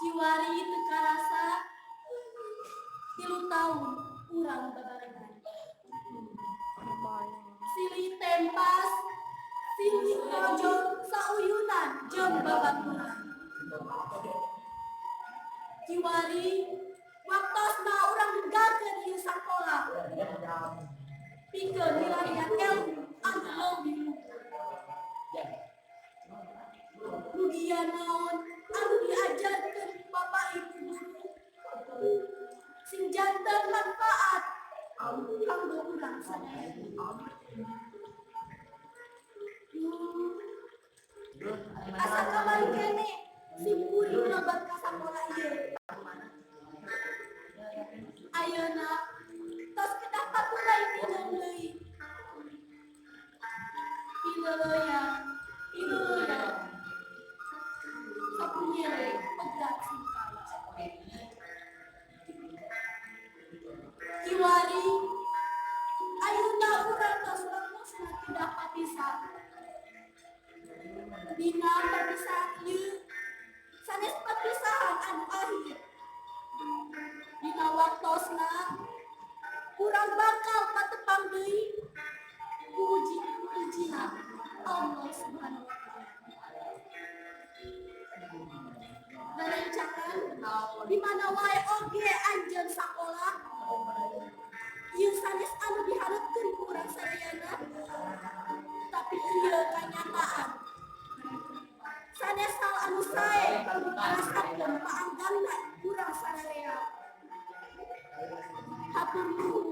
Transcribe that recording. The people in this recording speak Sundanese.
Kiwari teu karasa 3 taun urang babarengan. Silih tempas, silih tojong, sauyunan jeung babaturan. Kiwari waktosna urang ninggalkeun ieu sakola pikeun milarian ilmu anu leuwih luhur. Mugia naon anu diajarkeun ku Bapak Ibu guru sing janten manfaat kanggo urang sadaya. Duh, asa kamari keneh sim kuring lebet ka sakola ieu. Ayeuna tos kedah paturay pineung deui. Pileuleuyan, pileuleuyan. Sapu nyere pegat singkai. Kiwari ayeuna urang tos waktosna kedah papisah. Dina perpisahan ieu sanes perpisahan anu akhir. Dina waktosna urang bakal patepang deui ku uji ku ijinan Allah Subhanahu wa Ta'ala. Rerencangan di mana wae oge anjeun sakola, ieu sanes anu diharepkeun ku urang sadayana, tapi ieu kanyataan. Sanes hal anu sae kanggo dirasakeun paanggangna urang sadaya. Hatur nuhun.